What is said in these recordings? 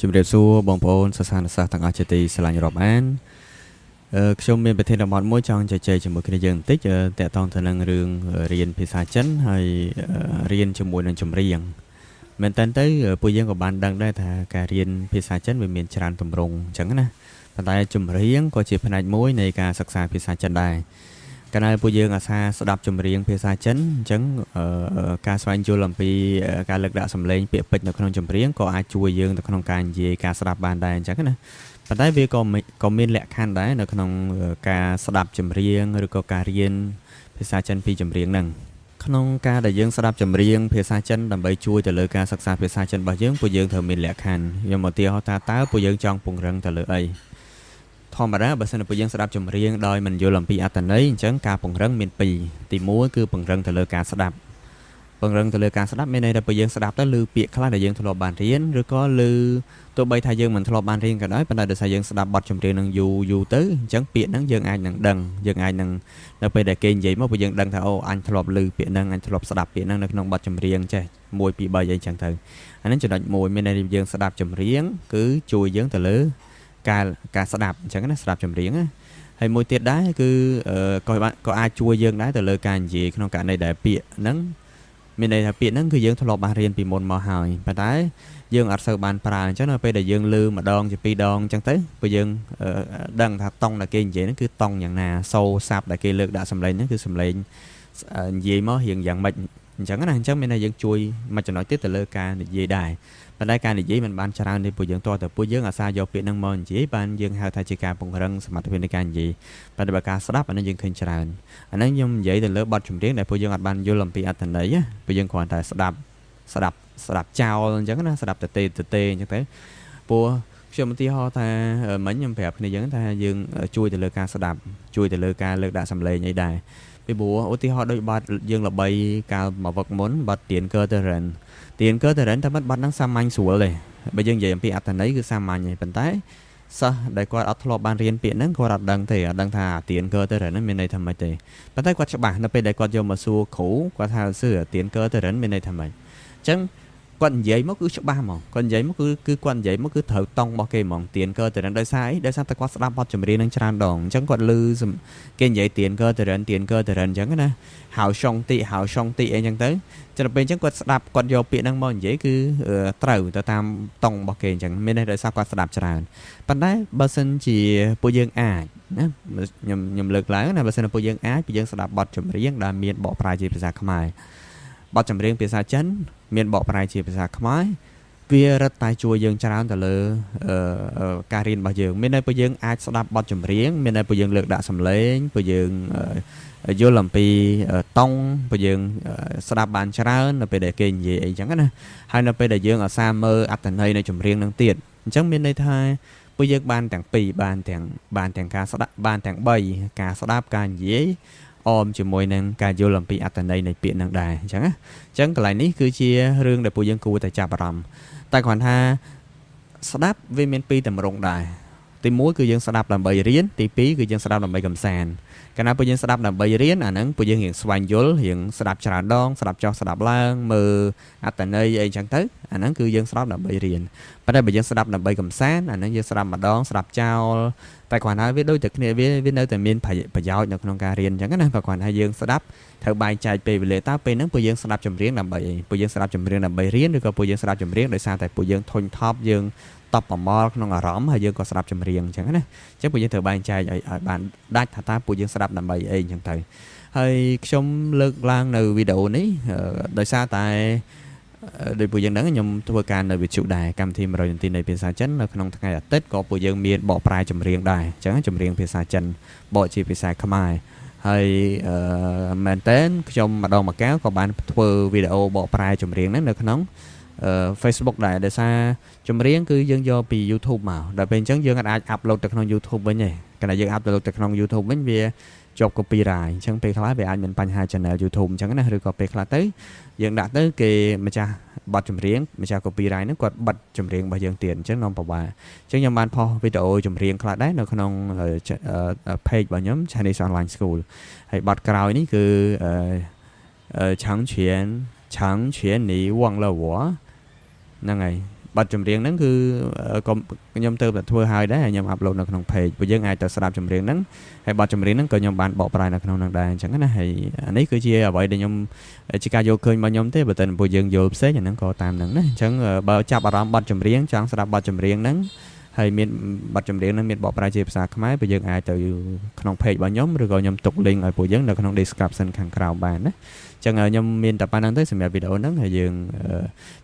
ជំរាបសួរបងប្អូនសិស្សានុសិស្សទាំងអស់ជាទីស្រឡាញ់រាប់អានខ្ញុំមានប្រធានបទមួយចង់ជជែកជាមួយគ្នាយើងបន្តិចទាក់ទងទៅនឹងរឿងរៀនភាសាចិនហើយរៀនជាមួយនឹងចម្រៀងមែនតើទៅពួកយើងក៏បានដឹងដែរថាការរៀនភាសាចិនវាមានច្រើនទម្រង់អញ្ចឹងណាប៉ុន្តែចម្រៀងក៏ជាផ្នែកមួយនៃការសិក្សាភាសាចិនដែរកាលណាពួកយើងអាសាស្ដាប់ចម្រៀងភាសាចិនអញ្ចឹងការស្វែងយល់អំពីការលើកដាក់សំឡេងពាក្យពេចន៍នៅក្នុងចម្រៀងក៏អាចជួយយើងទៅក្នុងការនិយាយការស្ដាប់បានដែរអញ្ចឹងណាប៉ុន្តែវាក៏មានលក្ខខណ្ឌដែរនៅក្នុងការស្ដាប់ចម្រៀងឬក៏ការរៀនភាសាចិនពីចម្រៀងហ្នឹងក្នុងការដែលយើងស្ដាប់ចម្រៀងភាសាចិនដើម្បីជួយទៅលើការសិក្សាភាសាចិនរបស់យើងពួកយើងត្រូវមានលក្ខខណ្ឌខ្ញុំឧទាហរណ៍ថាតើពួកយើងចង់ពង្រឹងទៅលើអីធម្មតាបើសិនជាពួកយើងស្ដាប់ចម្រៀងដោយមិនយល់អំពីអត្ថន័យអញ្ចឹងការពង្រឹងមានពីរទី1គឺពង្រឹងទៅលើការស្ដាប់ពង្រឹងទៅលើការស្ដាប់មានន័យថាពួកយើងស្ដាប់ទៅឮពាក្យខ្លះដែលយើងធ្លាប់បានរៀនឬក៏ឮទោះបីថាយើងមិនធ្លាប់បានរៀនក៏ដោយប៉ុន្តែដោយសារយើងស្ដាប់បទចម្រៀងនឹងយូរយូរទៅអញ្ចឹងពាក្យហ្នឹងយើងអាចនឹងដឹងយើងអាចនឹងនៅពេលដែលគេនិយាយមកពួកយើងដឹងថាអូអញធ្លាប់ឮពាក្យហ្នឹងអញធ្លាប់ស្ដាប់ពាក្យហ្នឹងនៅក្នុងបទចម្រៀងចេះ1 2 3អីចឹងទៅអាហ្នឹងចំណុចមួយមានន័យថាយើងស្ដាប់ចម្រៀងគឺជួយយើងទៅលើការស្ដាប់អញ្ចឹងណាស្ដាប់ចម្រៀងណាហើយមួយទៀតដែរគឺក៏បានក៏អាចជួយយើងដែរទៅលើការនិយាយក្នុងករណីដែលពាក្យហ្នឹងមានន័យថាពាក្យហ្នឹងគឺយើងធ្លាប់បានរៀនពីមុនមកហើយប៉ុន្តែយើងអត់សូវបានប្រើអញ្ចឹងនៅពេលដែលយើងឮម្ដងជាពីរដងអញ្ចឹងទៅពេលយើងដឹងថាតង់ដែលគេនិយាយហ្នឹងគឺតង់យ៉ាងណាសូរស័ព្ទដែលគេលើកដាក់សំឡេងហ្នឹងគឺសំឡេងនិយាយមករៀងយ៉ាងម៉េចអញ្ចឹងណាអញ្ចឹងមានន័យយើងជួយមួយចំណុចទៀតទៅលើការនិយាយដែរប៉ុន្តែការនិយាយមិនបានច្រើនទេពួកយើងតោះតែពួកយើងអាសាយកពាក្យហ្នឹងមកនិយាយបានយើងហៅថាជាការពង្រឹងសមត្ថភាពនៃការនិយាយប៉ុន្តែបើការស្ដាប់អានេះយើងឃើញច្រើនអាហ្នឹងខ្ញុំនិយាយទៅលើបទចម្រៀងដែលពួកយើងអត់បានយល់អំពីអត្ថន័យណាពួកយើងគ្រាន់តែស្ដាប់ស្ដាប់ស្ដាប់ចោលអញ្ចឹងណាស្ដាប់ទៅទេទៅទេអញ្ចឹងទៅព្រោះខ្ញុំឧទាហរណ៍ថាមិញខ្ញុំប្រាប់គ្នាយើងថាយើងជួយទៅលើការស្ដាប់ជួយទៅលើការលើកដាក់សំឡេងអីដែរពីព្រោះឧទាហរណ៍ដូចបទយើងល្បីកាលមកវឹកមុនបទ点歌的人点歌的人តែបទហ្នឹងសាមញ្ញស្រួលទេបើយើងនិយាយអំពីអត្ថន័យគឺសាមញ្ញទេប៉ុន្តែសិស្សដែលគាត់អត់ធ្លាប់បានរៀនពាក្យហ្នឹងគាត់អត់ដឹងទេអត់ដឹងថា点歌的人ហ្នឹងមានន័យថាម៉េចទេប៉ុន្តែគាត់ច្បាស់នៅពេលដែលគាត់យកមកសួរគ្រូគាត់ថាសួរ点歌的人មានន័យថាម៉េចអញ្ចឹងគាត់និយាយមកគឺច្បាស់ហ្មងគាត់និយាយមកគឺគាត់និយាយមកគឺត្រូវតង់របស់គេហ្មង点歌的人ដោយសារអីដោយសារតែគាត់ស្ដាប់បទចម្រៀងនឹងច្រើនដងអញ្ចឹងគាត់ឮគេនិយាយ点歌的人点歌的人អញ្ចឹងណា好兄弟好兄弟អីអញ្ចឹងទៅចឹងដល់ពេលអញ្ចឹងគាត់ស្ដាប់គាត់យកពាក្យហ្នឹងមកនិយាយគឺត្រូវទៅតាមតង់របស់គេអញ្ចឹងមានន័យដោយសារគាត់ស្ដាប់ច្រើនប៉ុន្តែបើសិនជាពួកយើងអាចណាខ្ញុំលើកឡើងណាបើសិនជាពួកយើងអាចពួកយើងស្ដាប់បទចម្រៀងដែលមានបកប្រែជាភាសាខ្មែរបទចម្រៀងភាសាចិនមានបកប្រែជាភាសាខ្មែរវារឹតតែជួយយើងច្រើនទៅលើការរៀនរបស់យើងមានន័យពួកយើងអាចស្ដាប់បទចម្រៀងមានន័យពួកយើងលើកដាក់សំឡេងពួកយើងយល់អំពីតង់ពួកយើងស្ដាប់បានច្រើននៅពេលដែលគេនិយាយអីចឹងណាហើយនៅពេលដែលយើងអាសាមើលអត្ថន័យនៃចម្រៀងនឹងទៀតអញ្ចឹងមានន័យថាពួកយើងបានទាំងពីរបានទាំងការស្ដាប់បានទាំង3ការស្ដាប់ការនិយាយអមជាមួយនឹងការយល់អំពីអត្ថន័យនៃពាក្យនឹងដែរអញ្ចឹងណាអញ្ចឹងកន្លែងនេះគឺជារឿងដែលពួកយើងគួរតែចាប់អារម្មណ៍តែគ្រាន់ថាស្ដាប់វាមានពីរទម្រង់ដែរទី1គឺយើងស្ដាប់ដើម្បីរៀនទី2គឺយើងស្ដាប់ដើម្បីកំសាន្តកាលណាពួកយើងស្ដាប់ដើម្បីរៀនអាហ្នឹងពួកយើងរៀងស្វែងយល់រៀងស្ដាប់ច្រើនដងស្ដាប់ចុះស្ដាប់ឡើងមើលអត្ថន័យអីចឹងទៅអាហ្នឹងគឺយើងស្ដាប់ដើម្បីរៀនប៉ុន្តែបើយើងស្ដាប់ដើម្បីកំសាន្តអាហ្នឹងយើងស្ដាប់ម្ដងស្ដាប់ចោលតែគ្រាន់តែវាដូចតែគ្នាវាវានៅតែមានប្រយោជន៍នៅក្នុងការរៀនអញ្ចឹងណាបើគ្រាន់តែយើងស្ដាប់ត្រូវបែងចែកពេលវេលាតើពេលហ្នឹងពួកយើងស្ដាប់ចម្រៀងដើម្បីអីពួកយើងស្ដាប់ចម្រៀងដើម្បីរៀនឬក៏ពួកយើងស្ដាប់ចម្រៀងដោយសារតែពួកយើងធុញថប់យើងតប់ប្រមល់ក្នុងអារម្មណ៍ហើយយើងក៏ស្ដាប់ចម្រៀងអញ្ចឹងណាអញ្ចឹងពួកយើងត្រូវបែងចែកឲ្យបានដាច់ថាតើពួកយើងស្ដាប់ដើម្បីអីអញ្ចឹងទៅហើយខ្ញុំលើកឡើងនៅវីដេអូនេះដោយសារតែដោយពួកយើងដឹងខ្ញុំធ្វើការនៅវិទ្យុដែរកម្មវិធី100នាទីនៃភាសាចិននៅក្នុងថ្ងៃអាទិត្យក៏ពួកយើងមានបកប្រែចម្រៀងដែរអញ្ចឹងចម្រៀងភាសាចិនបកជាភាសាខ្មែរហើយអឺមែនតើខ្ញុំម្ដងម្កាលក៏បានធ្វើវីដេអូបកប្រែចម្រៀងហ្នឹងនៅក្នុង Facebook ដែរដោយសារចម្រៀងគឺយើងយកពី YouTube មកដល់ពេលអញ្ចឹងយើងអាច upload ទៅក្នុង YouTube វិញទេកាលណាយើង upload ទៅក្នុង YouTube វិញវាជាប់ copyright អញ្ចឹងពេលខ្លះវាអាចមានបញ្ហា channel YouTube អញ្ចឹងណាឬក៏ពេលខ្លះទៅយើងដាក់ទៅគេម្ចាស់បទចម្រៀងម្ចាស់ copyright ហ្នឹងគាត់បិទចម្រៀងរបស់យើងទៀតអញ្ចឹងនាំពិបាកអញ្ចឹងខ្ញុំបានផុសវីដេអូចម្រៀងខ្លះដែរនៅក្នុង page របស់ខ្ញុំ Chinese Online School ហើយបទក្រោយនេះគឺ常拳常拳你忘了我ហ្នឹងហើយប បទចម្រៀងហ្នឹងគឺក៏ខ្ញុំទៅតែធ្វើហើយដែរខ្ញុំ upload នៅក្នុង page ពួកយើងអាចទៅស្ដាប់ចម្រៀងហ្នឹងហើយបទចម្រៀងហ្នឹងក៏ខ្ញុំបានបកប្រែនៅក្នុងហ្នឹងដែរអញ្ចឹងណាហើយអានេះគឺជាអ្វីដែលខ្ញុំជាការយល់ឃើញរបស់ខ្ញុំទេបើតែពួកយើងយល់ផ្សេងអាហ្នឹងក៏តាមហ្នឹងណាអញ្ចឹងបើចាប់អារម្មណ៍បទចម្រៀងចង់ស្ដាប់បទចម្រៀងហ្នឹងហើយមានបទចម្រៀងហ្នឹងមានបកប្រែជាភាសាខ្មែរពួកយើងអាចទៅក្នុង page របស់ខ្ញុំឬក៏ខ្ញុំទុក link ឲ្យពួកយើងនៅក្នុង description ខាងក្រោមបានណាអញ្ចឹងខ្ញុំមានតែប៉ុណ្្នឹងទេសម្រាប់វីដេអូហ្នឹងហើយយើង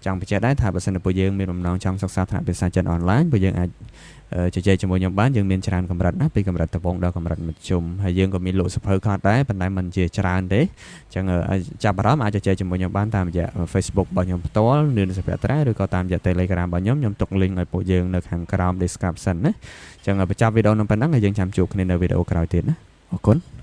ចង់បញ្ជាក់ដែរថាបើសិនជាពួកយើងមានបំណងចង់សិក្សាថ្នាក់ភាសាចិនអនឡាញពួកយើងអាចជជែកជាមួយខ្ញុំបានយើងមានច្រើនកម្រិតណាពីកម្រិតដំបូងដល់កម្រិតមធ្យមហើយយើងក៏មានលក់សៀវភៅខ្លះដែរប៉ុន្តែមិនជាច្រើនទេអញ្ចឹងចាប់អារម្មណ៍អាចជជែកជាមួយខ្ញុំបានតាមរយៈ Facebook របស់ខ្ញុំផ្ទាល់នឿនសុភត្រាឬក៏តាមរយៈ Telegram របស់ខ្ញុំខ្ញុំទុក link ឲ្យពួកយើងនៅខាងក្រោម description ណាអញ្ចឹងបញ្ចប់វីដេអូនឹងប៉ុណ្ណឹងហើយយើងចាំជួបគ្នានៅវីដេអូក្រោយទៀតណាអរគុណ។